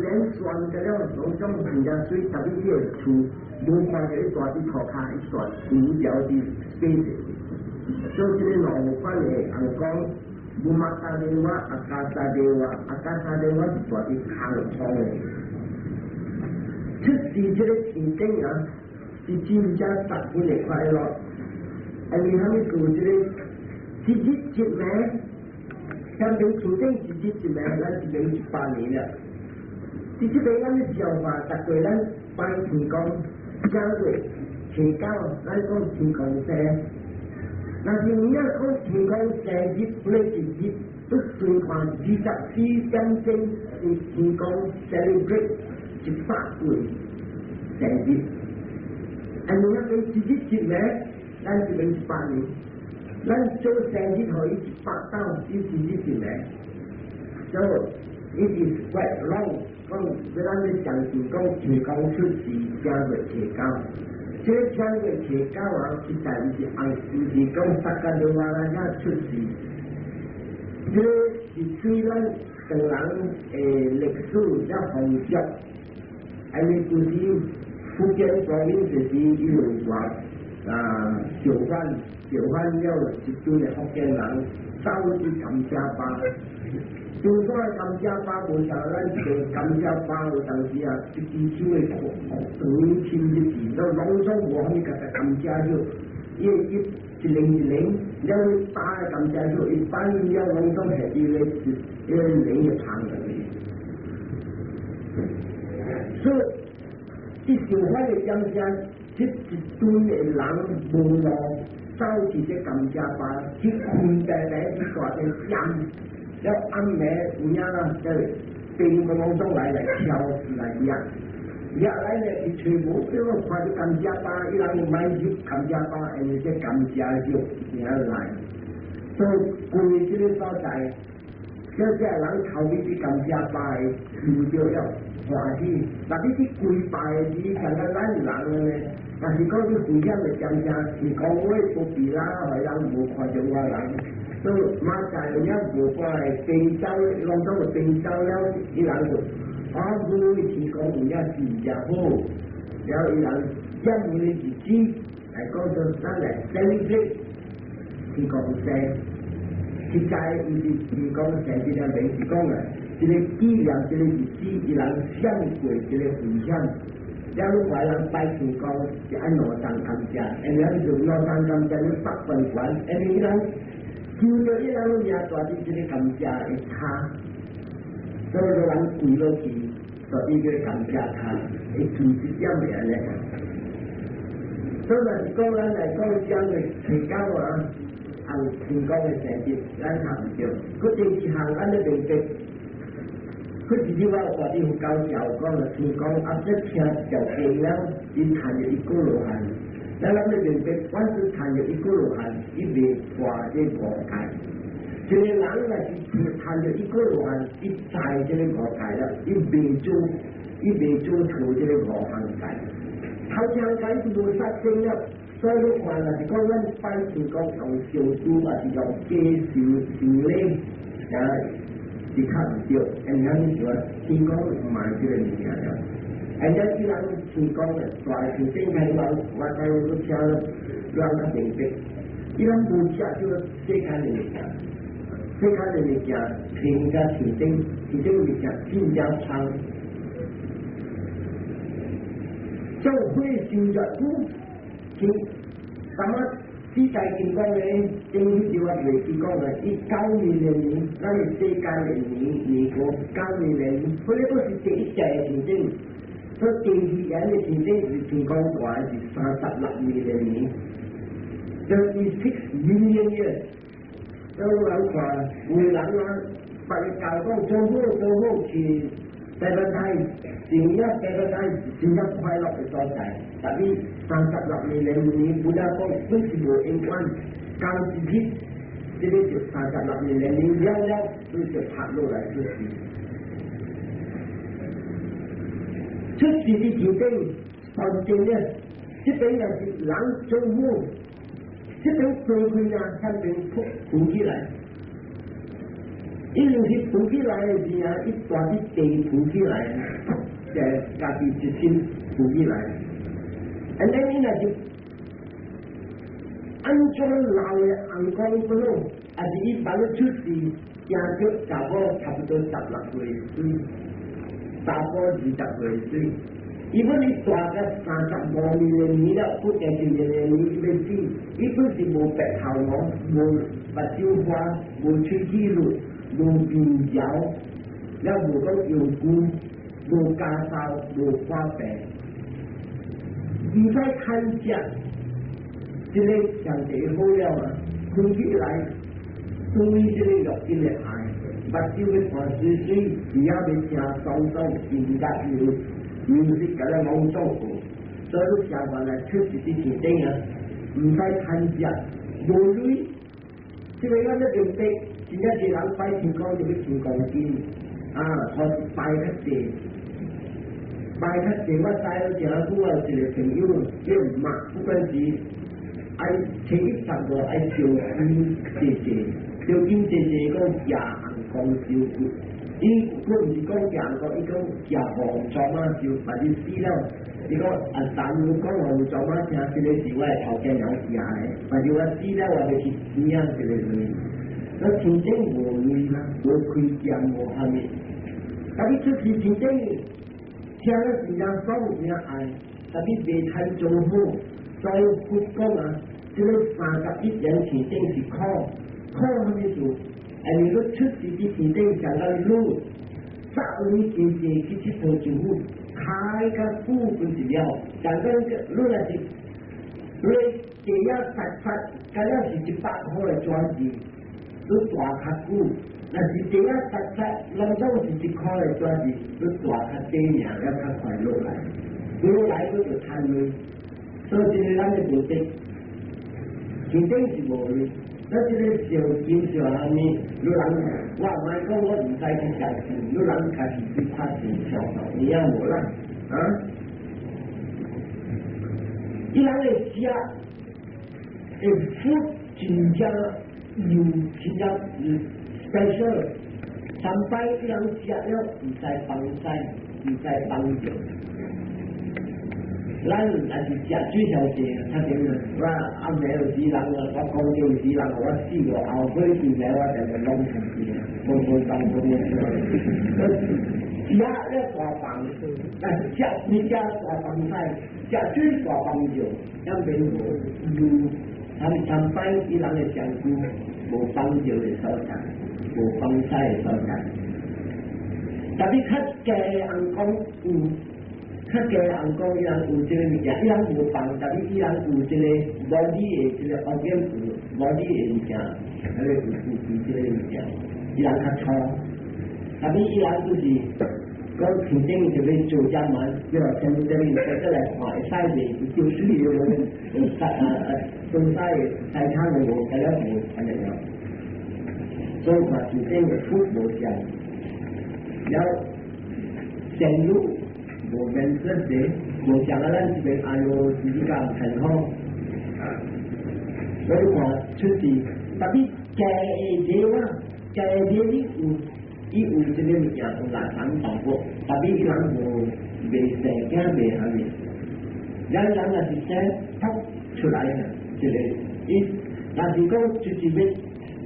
連轉個了攏總真正媠，特別伊的厝。無看著伊蹛佇塗跤，伊蹛無聊佇 space。所以這個兩款的尪公，Bhumata Deva、Akasa Deva、Akasa Deva 是蹛佇空空的。出世這個天頂啊，是真正十分的快樂。因為啥物故？這個一日一暝，像邊天頂一日一暝，咱一暝100年了。佇這個咱的想法，逐個咱拜天公。正月初九，咱講天公生，若是你若講天公生日，不咧一日，都算看24點鐘是天公 celebrate 100歲生日。啊，你那邊一日一暝，咱這邊100年，咱做生日予伊100道，伊一日一暝。So it is quite long。講這咱咧講是講天公出世正月初九，這正月初九啊，實在是按毋是講薩迦羅瓦拉遐出世，這是對咱唐人的歷史了風俗，因為古時福建方面就是伊有話啊，造反，造反了一堆的福建人走去甘蔗壩。中國的甘蔗壩無像咱這個甘蔗壩有當時啊，一支手會長深入去，都攏總無啥物共甘蔗葉，伊一一零一零，了打的甘蔗葉，一般了攏總係伊個一個零的旁入去。所以，伊想法的點聲，這一堆的人無路走去這甘蔗壩，去開大大去大個點。了暗暝有影啦，這兵攏總來來敲來掠，掠來咧伊揣無，叫我看著甘蔗壩，伊人買入甘蔗壩，因為這甘蔗葉爾來，所以規這個所在，這這人頭尾去甘蔗壩的，受著了歡喜。若你去跪拜的時，像咱人呢，若是講你危險的點聲，是講我無比啦，予人無看著我人。所以馬在有影無看的兵走，攏總有兵走了，伊人就啊，阮天公有影真正好，了伊人佔的日子來講說，咱來 celebrate 天公生，實在毋是天公生這個名是講啊，這個紀念這個日子，伊人閃過這個危險，了你外人拜天公是按兩層甘蔗，因為就兩層甘蔗你北分懸，因為伊人。求著伊人名大佇這個甘蔗的跤，所以人跪落去，所以個甘蔗跤，會記一點的按呢。所以若是講咱來講講的初九啊，紅天公的生日，咱較毋對。閣第二項，咱咧明白，佢自己我有大啲佛教教講了，天公啊，這聽條經了，伊談著一果羅漢。咱咱咧明白，凡是談著一果羅漢，伊袂破這五戒。一個人若是談著一果羅漢，伊在這個五戒了，伊袂做錯這個五項戒。頭一項戒是無殺生了，所以你看，若是講咱拜天公用燒豬，還是用雞燒燒禮，啊，是較毋對。因為咱就話天公毋愛這個物件了。哎，咱既然天公的大天頂開人，我知你聽了，人較明白。伊人無食這個世間的物件，世間的物件，天甲天頂，天頂物件真正香。做火燒熱久，天什麼？四大金剛咧，頂彼句我袂記講啦。伊9萬年，咱的世間的年年過9萬年，彼個閣是第一代的天頂。所以第二年的天頂是天公大是36萬年，36 million years。所以人看，有的人啊，別個教講做好做好去 paradise，真正 paradise 真正快樂的所在。但是36萬年，本來講本是無永遠，剛一日，這個就36萬年了了，你就拍落來出世。出世的天頂，反正呢，這邊也是人做好，這邊關開啊，向邊浮浮起來。伊就是浮起來的時啊，伊大啲地浮起來，就家己一身浮起來。安尼你若是按怎老的紅光不好，還是伊把你出世，行著查某差不多16歲水，查某20歲水。伊本伊大個35萬年了，不定是年年要死，伊本是無白頭毛，無目睭花，無喙齒綠，無面髅，了無講藥膏，無家掃，無花病，毋使貪食，這個上帝好了啊，開起來對這個六根的愛。目睭欲看媠媠，耳仔欲聽爽爽，音樂有music 共你攏總有，所以你食飯來出一佇天頂啊，毋使貪食，無鐳。這個咱咧明白，真正濟人拜天公就欲求公金，啊，或是拜較濟，拜較濟。我知影誠久啊，有一個朋友叫馬，不管是愛初一十五愛燒金濟濟，燒金濟濟講食紅光燒骨，伊佫毋是講食紅光，伊講食黃磚仔燒，反正死了。伊講啊，但有講黃磚仔聽，這個是我的頭家娘食的，反正我死了我欲去領這個鐳。那天頂無鐳啦，無虧欠無蝦米，但你出去天頂聽了真正爽真愛，但你袂貪做好，所以佛講啊，這個31言天頂是苦，苦啥物事？因為你出世佇天頂上到你十年濟濟去𨑨迌就好，開較久本是了，但講你若是你第一實實，敢若是100箍的紙錢，你蹛較久；若是第一實實，攏總是1箍的紙錢，你蹛較短命，了較快落來，落來佫就貪鐳。所以這個咱的目的，天頂是無鐳。那這個燒金燒啥物？你人我毋愛講，我毋使去相信，你人家己去拍錢燒，有影無啦？啊？伊人會食，會 food 真正油，真正 special。三擺伊人食了，毋使放屎，毋使放尿。咱若是食水小濟，較點啊？我暗暝有時人啊，我講有時人我死個後悔時來，我就會攏出去，無無當無無。食了大放，但是食你食大放屎，食水大放尿，遐邊無油。他們參拜伊人的上帝，無放尿的所在，無放屎的所在。特別較低尪公有。較低尪公伊人有這個物件，伊人無放，但是伊人有這個 body 的這個organ 有 body 的物件，彼個有這個物件，伊人較粗。但是伊人就是講天頂就欲做遮嘛，叫全部這邊過來看會使袂？就是的，西啊啊，東西西餐的無，該了無，按呢了。所以看天頂的福無相，了仙女。無免說的，無像啊，咱這邊哎喲，自己講很好。所以看出世，特別假的啊，假的你有，伊有這個物件有垃圾淡薄，特別伊人無袂生囝袂蝦米，咱人若是生噗出來啊，這個伊若是講就是欲，是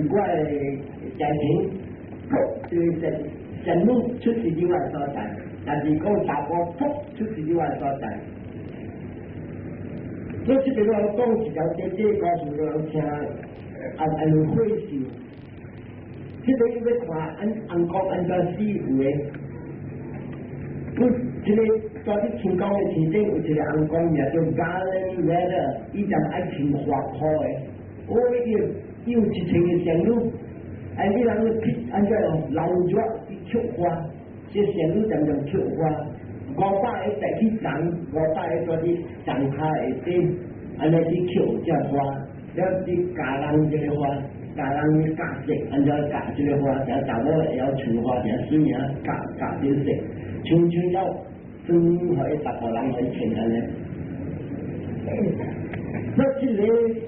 我的家庭，噗，這個仙仙女出世佇我的所在。但是講查埔噗出世佇我的所在，所以這邊我講一條短短故事，予人聽，按按會笑。這邊欲看按尪公按怎死有的，不，這個在佇天公的天頂有一個尪公名叫 Garland Weather，伊就愛穿花褲的，哦，伊有1000個仙女，哎，伊人去按怎樣老熱去抾花。這仙女常常抾花，500個帶去種，500個在佇樹跤下底，按呢去抾這花，了去教人這個花，教人教色，按怎教這個花，這查某會曉穿花，誠媠啊，教教這色，穿穿了，專予逐個人去穿按呢。那這個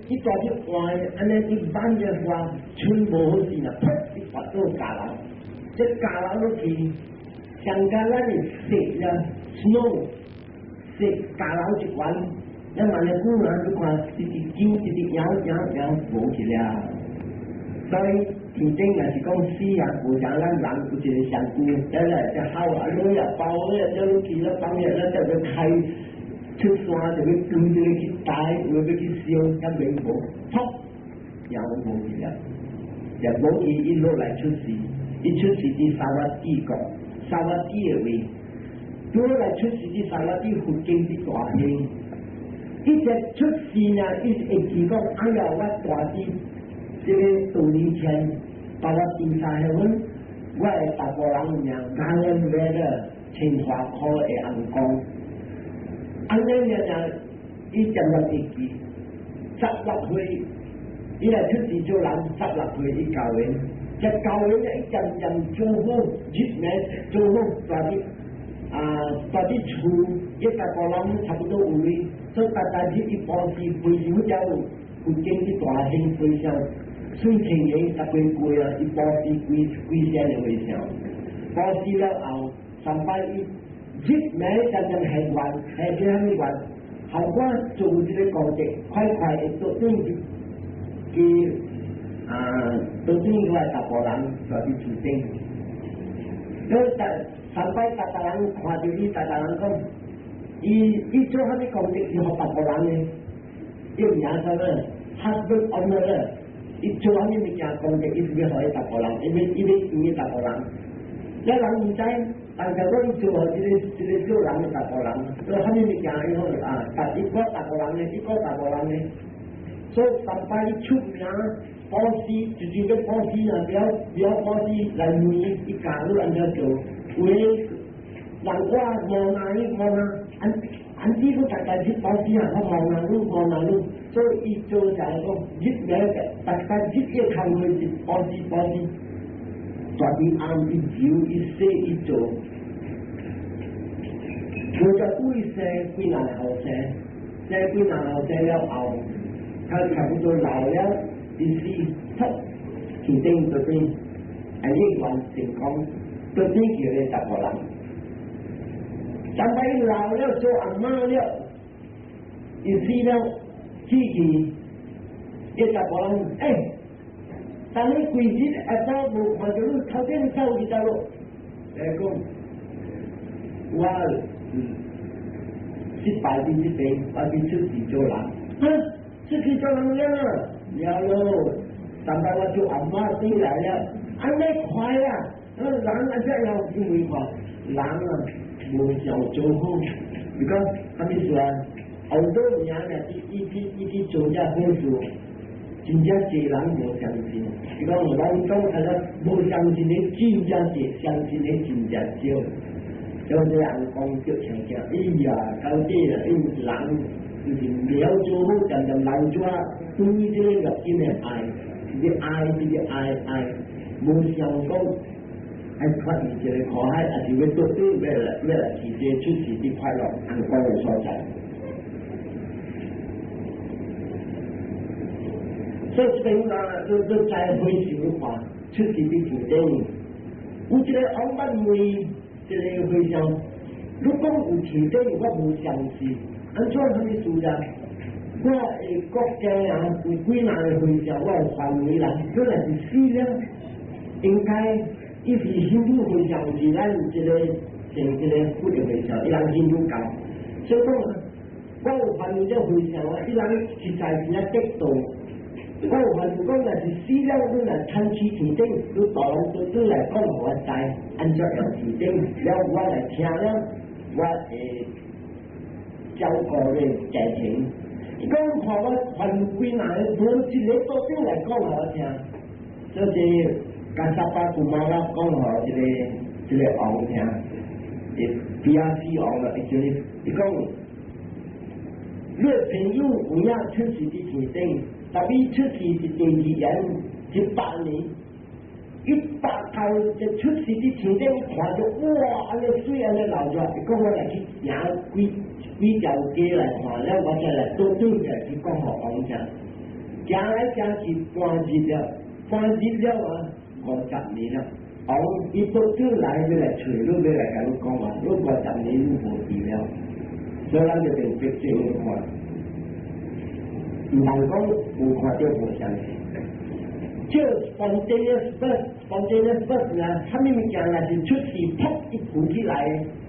伊在去換，按呢去挽這花，穿無好勢啦，噗，伊跋倒教人，這教人落去。上加咱的雪啦，snow，雪加落一關，咱萬呢久啊，你看直直揪，直直搖搖搖，無去了。所以天頂若是講死啊，無像咱人有一個上帝，咱來只好啊，你啊包你啊，叫你去了放下，咱就欲開出山，就欲扛這個去帶，有欲去燒，遐免無，噗，也無去了。也無伊一落來出世，伊出世佇薩瓦蒂國。薩瓦蒂的位，拄來出世佇薩瓦蒂佛經佇大興，伊一出世呢，伊會記講，哎呀，我大弟這個多年前，到我第三個阮，我的查埔人名 Garland Weather 清華科的翁公，按呢爾爾，伊漸漸會記，16歲，伊來出世做人，十六歲伊交緣，這交緣咧，伊漸漸做好，入名做好，蹛佇啊，蹛佇厝，伊查埔人差不多有位，所以逐逐日伊布施非常了有經濟大型非常水清的十幾過啊，伊布施規規身的和尚，布施了後，上擺伊入名漸漸還願，還啥物願？後果做這個功德，快快會倒轉去去啊，倒轉過來查埔人蹛佇厝頂。所以上擺逐逐人看著伊，逐逐人講，伊伊做啥物功德是予查埔人的，伊名啥物？Husband honor，伊做啥物物件功德，伊是欲予伊查埔人，伊欲伊欲伊查埔人。了人毋知，但是講伊做予這個這個做人的查埔人，做啥物物件伊好啊？逐一個查埔人的，一個查埔人的，所以上擺伊出名，布施就是欲布施啊，不要不要布施來問伊教你按怎做，有的人我無拿伊無拿，按按這個逐逐去布施啊，我無拿你無拿你，所以伊做就係講日日逐逐日日工課是布施布施。大地暗伊揉伊洗伊做，無遮久伊生幾若個後生，生幾若個後生了後，他差不多老了，伊死，噗，天頂就變，啊，伊完成功，就變叫個查埔人。但係伊老了做阿媽了，伊死了，死去，伊查埔人，欸，當你規日下晝無看著你頭頂走去佗落，來講，我失敗佇這邊，我去出世做人，哼，出世做人了，了咯，但係我做阿媽轉來了，按呢快啊！人按這樣因為看人啊無想做好，你講啥物事啊？好多年啊，伊伊去伊去做這好事。真正濟人無相信，伊講人講他說無相信的真正濟，相信的真正少。所以這人講足聽聽，哎呀，到底啦，因為人就是袂曉做好，漸漸老怎對這個六根的愛，一直愛，一直愛愛，無想講愛脫離這個苦海，抑是欲倒轉欲來欲來去這出世的快樂，安光的所在。所以這邊啊，你你再回想看，出世佇天頂，有一個王捌問這個和尚，你講有天頂，我無相信，按怎啥物事啦？我的國家啊，有幾若個和尚，我有範圍啦，你若是死了，應該伊是印度和尚，是咱這個成這個佛的和尚，伊人印度教，所以講我有範圍這和尚啊，伊人實在是啊得道。我有發現講，若是死了，你若趁去天頂，你大人都轉來講予我知，按怎樣天頂了，我來聽了，我會照顧你家庭。伊講看我還幾若個，無一個倒轉來講予我聽。這是加薩巴古瑪拉講予這個這個王聽，比亞斯王啦，伊叫你，伊講，你的朋友有影出世佇天頂。特別出世是第二年100年，100頭就出世佇天頂看著哇，按呢水按呢流出來，伊講我來去行幾幾條街來看，了我才來倒轉來去講予王聽。行來行去半日了，半日了啊，50年了。王伊倒轉來欲來揣你，欲來共你講話，你五十年你無去了，所以咱就變白做看。毋通講無看著無相信。這 spontaneous birth，spontaneous birth 啊，啥物物件若是出世，噗一浮起來，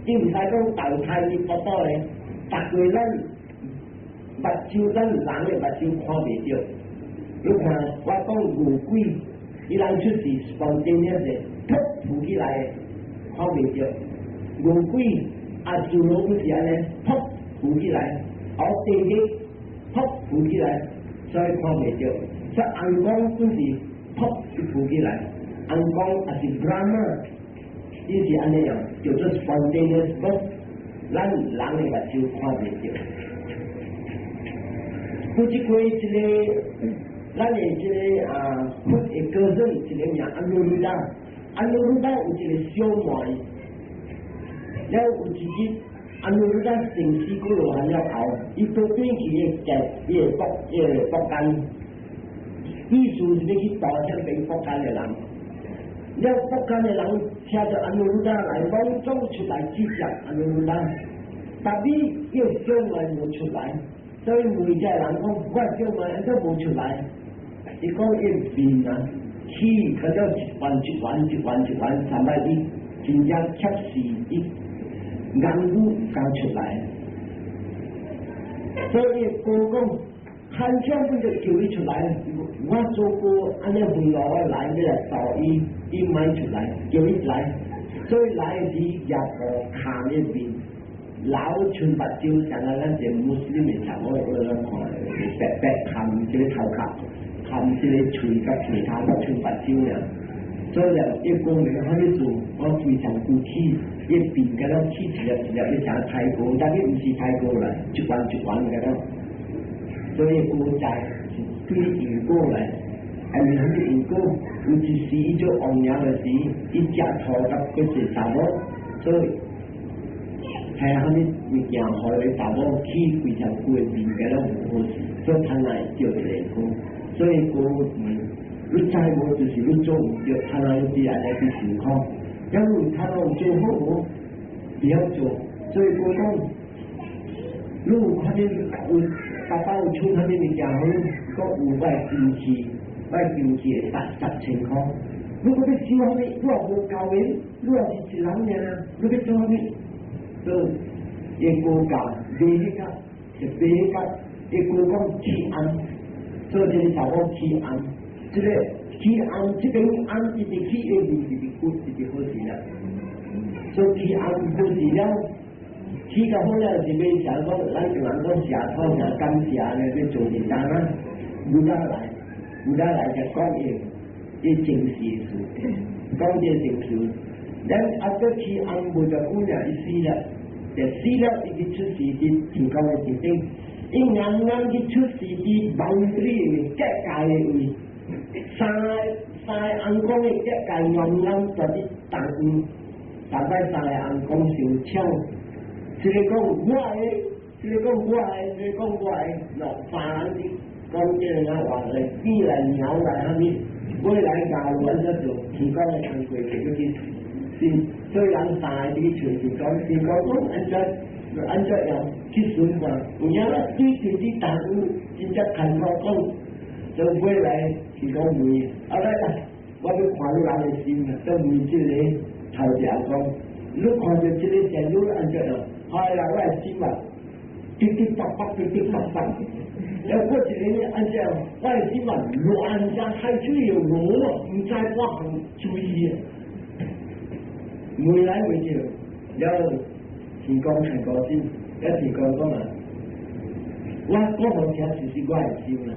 伊毋使講投胎伊腹肚的，逐個咱目睭，咱人的目睭看袂著。你看，我講牛鬼，伊人出世 spontaneous 的，噗浮起來的，看袂著。牛鬼啊，侏羅不是按呢，噗浮起來，後地獄。噗浮起來，所以看袂著。所以尪公都是噗一浮起來，尪公抑是 Brahma，伊是按呢樣叫做 spontaneous birth，咱人的目睭看袂著。有一過一个，咱的這个啊，佛的哥孫一个名 Anuruddha，Anuruddha 有一個小妹，了有一日，Anuruddha 成死過羅漢了後，伊倒轉去伊個伊个國伊个國間，意思是欲去度這邊國間的人。了國間的人聽著 Anuruddha 來，攏總出來接 Anuruddha，但是伊个小妹無出來，所以問這人講，我小妹按怎無出來？伊講伊面啊，起佢了一環一環一環一環，三擺伊真正恰死伊眼珠剛出來，所以哥講，漢將本就叫伊出來，我做過按呢回來我來欲來度伊，伊莫出來，叫伊來，所以來時也無看伊面，老春目睭，像啊咱這穆斯林的查某，我來看，白白含這個頭殼，含這個喙佮其他個春目睭爾。所以伊講明啥物事，我非常具體，伊變個了起一粒一粒，你像泰國，但是毋是泰國來，一環一環個了。所以古在是對因果來，因為啥物因果？有一時伊做王爺的時，伊食醋佮閣一個查某，所以係啥物物件，予个查某起非常久的面個了無好勢，所以貪來叫一個果。所以果問，你知無？就是你做毋著，貪來你按呢去受苦。因為貪來做好無，袂曉做，所以果講，你有看見有爸爸有出啥物物件，予你講有我的金器，我的金器會10千箍。如果欲收啥物，你也無夠的，你也是一人爾，你欲做啥物？所以伊高價賣彼個，就賣彼個，伊高講起庵，所以這個查某起庵，這個起庵這邊庵一直起，伊面一直骨一直好勢啦。所以起庵好勢了，起到好了是欲想講，咱就人講謝土啥感謝呢，欲做簡單啊，Buddha 來，Buddha 來就講伊伊前世事，講這前世，咱阿個起庵無就久了，伊死了，就死了，伊去出世佇天公的地頂，伊啱啱去出世佇 boundary 結界的位，三个三个尪公的結界啱啱就佇東院，大擺三个尪公相搶，一个講我的，一個講我的，一個講我的，落三人佇講這個人話來變來鳥來啥物，尾來教阮怎做天公的工課就去是，所以人三个佇去揣天公，天公講按怎按怎樣去巡看，有影啦，對對佇東院真正艱苦講，就尾來天公問，啊來來，我欲看你人的心啊，就問這個頭一個講，你看著這個仙女按怎樣？哎呀，我的心啊，滴滴答答，滴滴答答。然後過一個按怎樣？我的心啊，亂像海水又濁啊，毋知我很注意啊。問來問去，了天公很高興，了天公講啊，我講予聽就是我的心啦。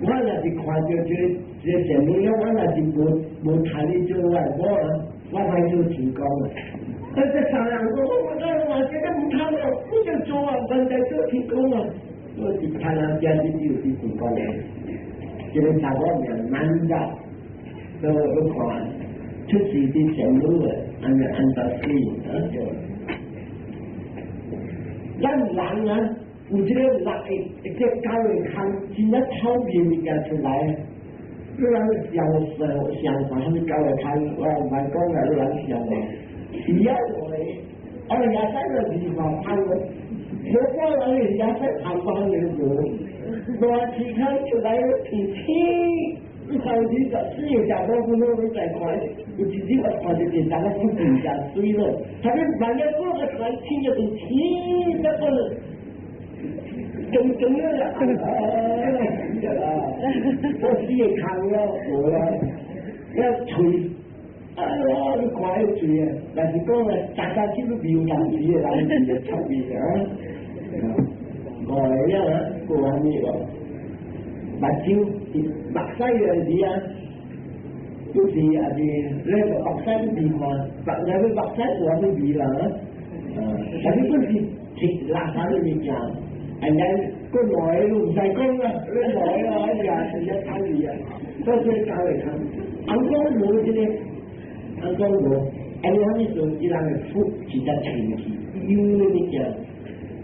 我若是看著這個這個仙女了，我若是無無趁伊做我的某啊，我歹做天公啊。但這三人講，我我我這個毋通哦，你就做啊，問題做天公啊。我是貪人家你就是天公的，這個查某名難噶，所以我看出世佇仙女的，按呢按到死啊就。咱人啊，有這個六個一個九個空，真正臭味物件出來。你人想想想看，啥物九個空，我毋愛講啦，你人想無？是啊，我我也使個地方空個，無我人也使空空的無，熱氣空出來天天，你看你個四個食無分攏你在看，有一日我看著電視，我不真正水咯，他們萬一過個來天就變天，那個中中了啦，我四個空了，無啦，要吹。哎呀，你看彼嘴啊！但是講啊，大家去都沒有人字的人字就出面啊。五個了啊，過啥物無？目睭目屎的時啊，都是也是你個目屎都味看，白你個目屎有啥物味啦？但是本是食垃圾的物件，and then 個內都唔使講啦，你內啊，哎呀，是一攤味啊，所以教嚟看，翁講無這個，翁講無，因為啥物事？伊人的福是在清氣，有的物件，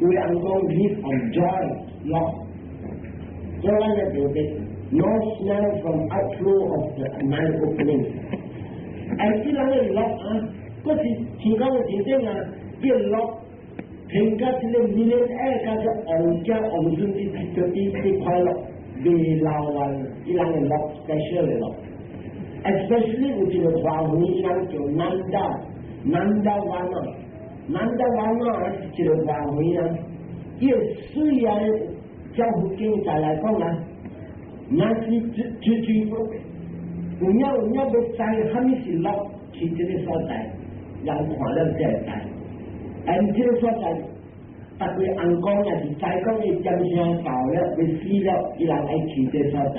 有的翁講 live on joy 樂，所以咱就叫做 no smell from outflow of the nine openings。哎，這人的樂啊，嗰是天講的真正啊，這個樂。聽甲這個 millionaire 甲這王家王孫子得啲啲快樂，未老完，伊人的樂 special 的樂。especially 有一個花園，伊人叫 Nanda Nandavana，Nandavana 是一個花園啊。伊個水啊，照佛經在來講啊，那是絕絕對有影有影欲知啥物是樂，去這個所在，人看了才會知。但這個所在，逐個翁講也是知講伊點聲到了，欲死了，伊人愛去這個所在，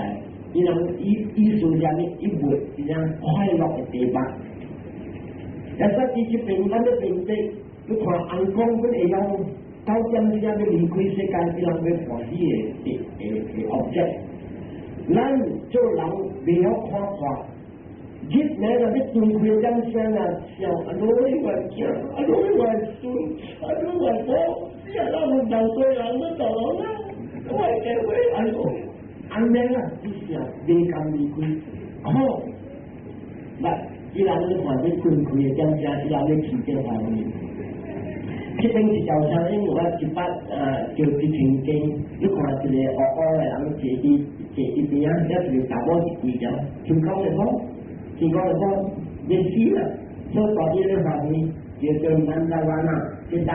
伊人意意思啥物？伊會一樣快樂的地方。但是佇這邊，咱咧邊底，你看翁講本會曉9點聲欲離開世間，伊人欲歡喜的的的 object。咱做人袂曉看破。日呢，若欲斷開點聲啊，想阿羅我囝，阿羅我孫，阿羅我婆，死啊！咱有兩歲人要走啦，我結婚哎喲，按呢啊，你想袂甘離開，好，來，伊人咧看欲斷開的點聲，伊人欲去這方面。這邊是條聲，因為我一擺叫一間間，你看一個烏烏的人坐佇邊仔，抑一個查某是跪著，聽講的講。聽講的講，欲死啦，所以大啲咧發現叫做 Nandavana，這單。